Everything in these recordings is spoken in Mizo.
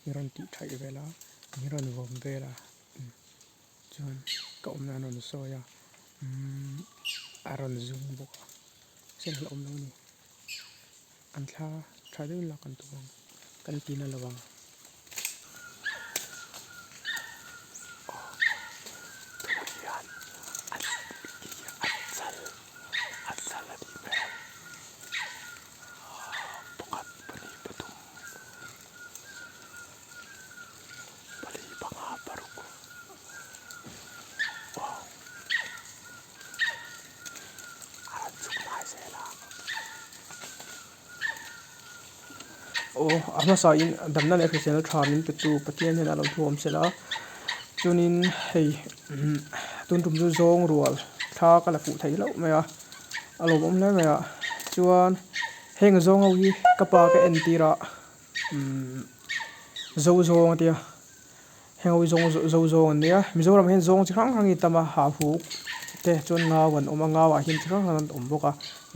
Min rawn tih thaih vel a, min rawn vawm vel a, chuan ka awmna an rawn sawi a, umm a rawn zum bawk a, sen hlauh awm lo a ni. An thla tha deuhin lak an tum ang, kan ti na lo ang. Pakhat pahnih pathum pali panga paruk wow a rawn chhuk hnai zel a. Aw a hmasa in damna leh hriselna tha min pe tu Pathian hian a lo thuam sela chuanin hei tun tum chu zawng rual thla ka la fuh thei hlauh mai a a lawmawm hle mai a chuan. Heng zawng ho hi ka pa ka entir a umm zo zawng a tia heng ho hi zawng zo zawng an nia Mizoram ah hian zawng chi hrang hrang hi tam a hahuk te chuan ngau an awm a ngau ah hian chi hrang hrang an awm bawk a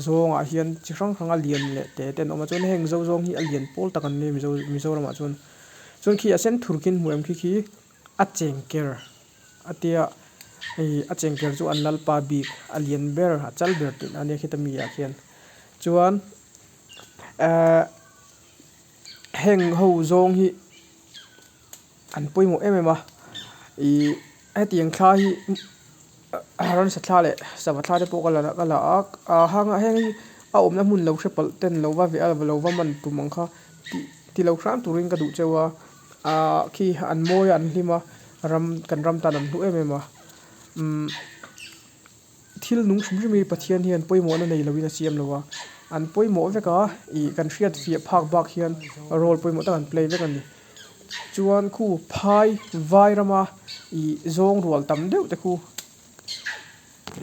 zawng ah hian chi hrang hrang a lian leh te te an awm a chuan heng zo zawng hi a lian pawl tak an nia Mizo Mizoram ah chuan chuan khi a sen thur khi an hmu em khi khi a chengker a tia hei a chengker chu an lalpa bik a lian ber a chal ber tih a nia khita mi ah khian chuan ehh heng ho zawng hi an pawimawh em em a ihh hetiang thla hi ransa thla leh sava thla te pawh ka la ka la a ah hang ah heng hi a awmna hmun lo hre palh ten lo va veh a lo va man tum ang kha tih ti lo hram turin ka duh cheu a ahh khi an mawi a an hlim a ram kan ram tan an hlu em em a umm thil nung hrim hrim hi Pathian hian pawimawhna nei loin a siam lo a an pawimawh vek a ih kan hriat fiah phak bak hian role pawimawh tak an play vek a ni chuan khu phai vai rama ih zawng rual tam deuh te khu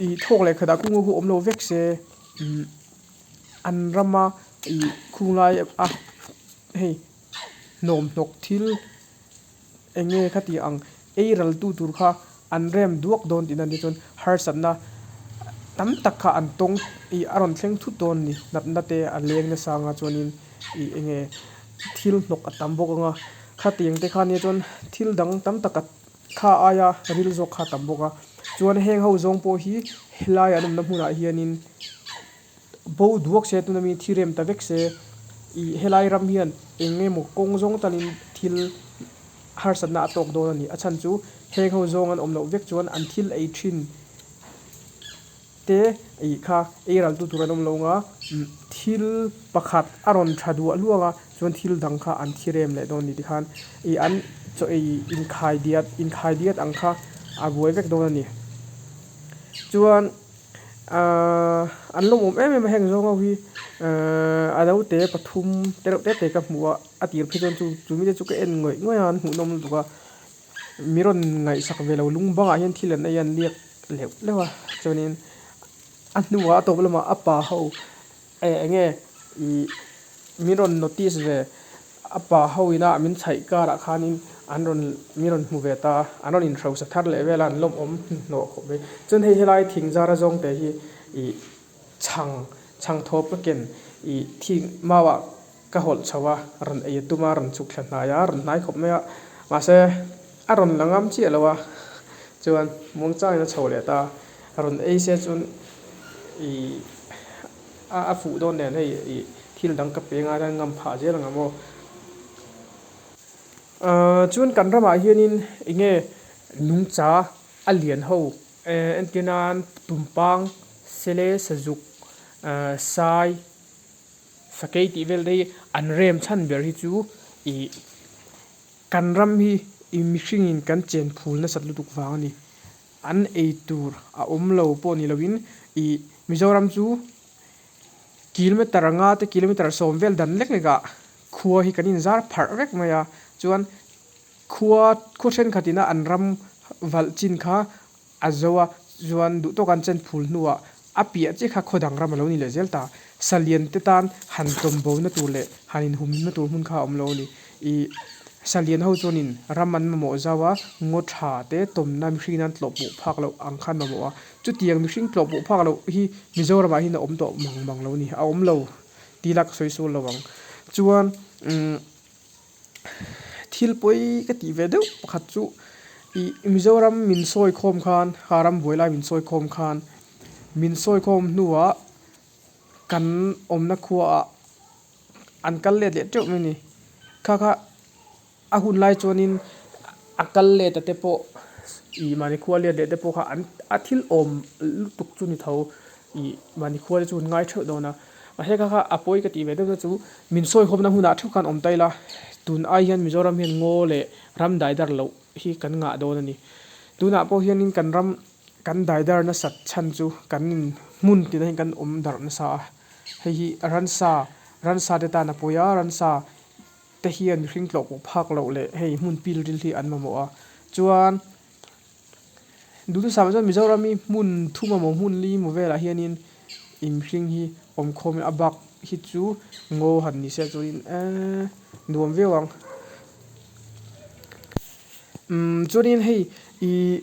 ih thawk leh khatah kung ho awm lo vek se umm an rama ih khunglai a hei hnawm hnawk thil eng nge khati ang ei ral tu tur kha an rem duak dawn tihna ni chuan harsatna tam tak kha an tawng ih a rawn thleng thut dawn a ni natna te a leng nasa anga chuanin ih eng nge thil hnawk a tam bawk anga khatiang te kha nia chuan thil dang tam tak a kha aia ril zawk kha a tam bawk a chuan heng ho zawng pawh hi helai an awmna hmunah hianin Bo duak se tuna mi thi rem ta vek se ih helai ram hian eng nge maw kawng zawng talin thil harsatna a tawk dawn a ni. A chhan chu heng ho zawng an awm loh vek chuan an thil ei thin te ih kha ei ral tu tur an awm lo anga thil pakhat a rawn tha duah hluang a chuan thil dang kha an thi rem leh dawn a ni tikhan ih an chaw ei inkhai diat inkhai diat ang kha a buai vek dawn a ni. Chuan. Ahh an lawmawm em em a heng zawng ho hi ahh a naute pathum te reuh te te ka hmu a a tir phei chuan chu chu mite chu ka en ngawih ngawih a an hmuhnawm lutuk a mi rawn ngaihsak ve lo lung bangah hian thil an ei a an liak leuh leuh a chuanin a hnuah a tawp lamah a pa ho eh eng nge ih min rawn notice ve a pa ho ina min chhaih karah khanin an rawn min rawn hmu ve ta a an rawn inhrosa thar leh vel a an lawmawm hnawh khawp mai chuan hei helai thing zara zawng te hi ih chhang chhang thawp ka ken ih thing mau ah ka hawlh chho a rawn ei a tum a rawn chhuk thla hnai a rawn hnai khawp mai a mahse a rawn la ngam chiah lo a chuan muangchangin a chho leh ta a rawn ei se chuan ih. A a fuh dawn nen hei ih thil dang ka pe ngai hian ngam phah zel ang maw. Ahh chuan kan ramah hianin eng nge nungcha a lian ho eh entir nan tumpang sele sazuk ahh sai sakei tih vel te hi an rem chhan ber hi chu ih kan ram hi ih mihringin kan chen phul nasat lutuk vang a ni. An ei tur a awm lo pawh ni loin ih Mizoram chu kilometer anga te kilometer 10 vel dan lek lek ah khua hi kan inzar pharh vek mai a chuan khua khua thenkhat ina an ram valh chin kha a zo a chuan duh tawk an chen phul hnuah a piah chiah kha khaw dang ram a lo ni leh zel ta salian te tan han tawm bo na tur leh han inhum na tur hmun kha a awm lo a ni. Ih salian ho chuanin ram an mamawh zau a, ngaw tha te tawmna mihring in an tlawh pawh phak loh ang khan mamawh a. Chutiang mihring tlawh pawh phak loh hi Mizoramah hian a awm tawh mang mang lo a ni, a awm lo tih la ka sawi sual lo ang. Chuan umm. Thil pawi ka tih ve deuh pakhat chu ih Mizoram min sawi khawm khan ha ram buai lai min sawi khawm khan min sawi khawm hnuah kan awmna khuaah an kal let leh teuh mai a ni. Kha kha a hun lai chuanin a kal let a te pawh ih mahni khua let leh te pawh kha an a thil awm lutuk chu ni tho ih mahni khua te chu an ngai theuh dawn a mahse kha kha a pawi ka tih ve deuh na chu min sawi khawmna hunah theuh khan awm ta ila tun ai hian Mizoram hian ngaw leh ram daidar loh hi kan ngah dawn a ni tunah pawh hianin kan ram kan daidar nasat chhan chu kan in hmun tinah hian kan awm darh nasa a hei hi ransa ransa te tan a pawi a ransa. te hian mihring tlawh pawh phak loh leh hei hmun pil ril hi an mamawh a chuan duhthusam chuan Mizoram hi hmun thum emaw hmun li emaw velah hianin in mihring hi awm khawm a bak hi chu ngaw han ni se chuanin eee nuam viau ang umm chuanin hei ihh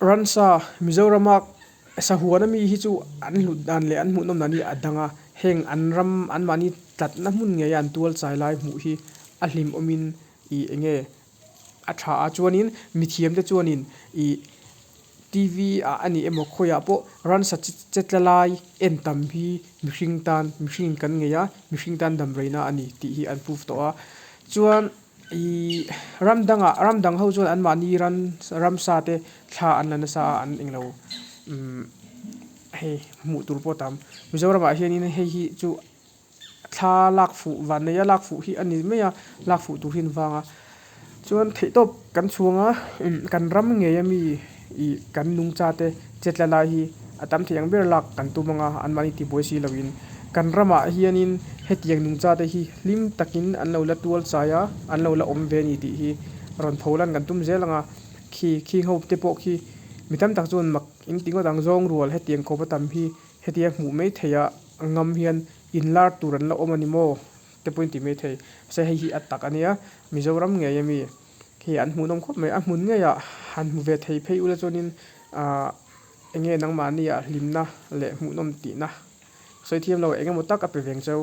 Ransa, Mizorama sahuana mi hi chu an hlut dan leh an hmuhnawm dan hi a dang a, heng an ram anmahni tlatna hmun ngeia an tual chai lai hmuh hi a hlimawmin ih eng nge a tha a, chuanin mithiamte chuanin ih TV ah a ni emaw khawiah pawh ransa che tla lai en tam hi mihring tan mihringin kan ngei a, mihring tan damreina a ni tih hi an proof tawh a, chuan. Ihh ram dangah ram dang ho chuan anmahni ran ramsa te thla an la nasa a an englo umm hei hmuh tur pawh a tam Mizoramah hianin hei hi chu thla lak fuh vanneia lak fuh hi a ni mai a lak fuh tur hi an vang a chuan theihtawp kan chhuang a kan ram ngei ami ih kan nungcha te che tla lai hi a tam thei ang ber lak kan tum ang a anmahni tibuai si loin kan ramah hianin hetiang nungcha te hi hlim takin an lo la tual chai a an lo la awm ve a ni tih hi rawn pho lan kan tum zel ang a khi khing ho te pawh khi mi tam tak chuan mak in ti ngawt ang zawng rual hetiang khawp a tam hi hetia hmuh mai theih a ngam hian inlar tur an la awm a ni maw te pawhin ti mai thei mahse hei hi a tak a nia Mizoram ngei ami. Khi an hmuhnawm khawp mai, a hmun ngeiah han hmu ve thei phei ula chuanin ahh eng nge nangmahnia hlimna leh hmuhnawm tihna sawi thiam lo eng emaw tak a pe veng cheu.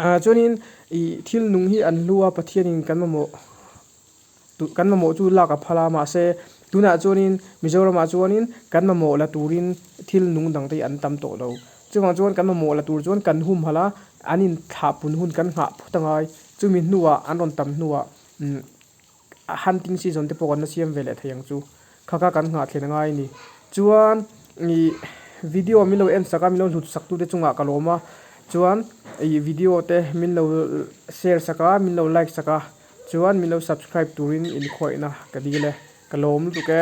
Ahh chuanin ih thil nung hi an hlu a Pathianin kan mamawh kan mamawh chu lak a phal a mahse tunah chuanin Mizoramah chuanin kan mamawh la turin thil nung dang te hi an tam tawh lo. Chuvang chuan kan mamawh la tur chuan kan humhalh a, an inthlahpun hun kan nghah phut a ngai. Chumi hnuah an rawn tam hnuah Umm hunting season te pawh kan la siam ve leh thei ang chu. Kha kha kan nghah thlen a ngai a ni. Chuan ih video min lo en sak a, min lo hlut sak tute chungah ka lawm a. Chuan ih video te min lo share sak a, min lo like sak a, chuan min lo subscribe turin inkhuaihna ka dil e. Ka lawm lutuk e.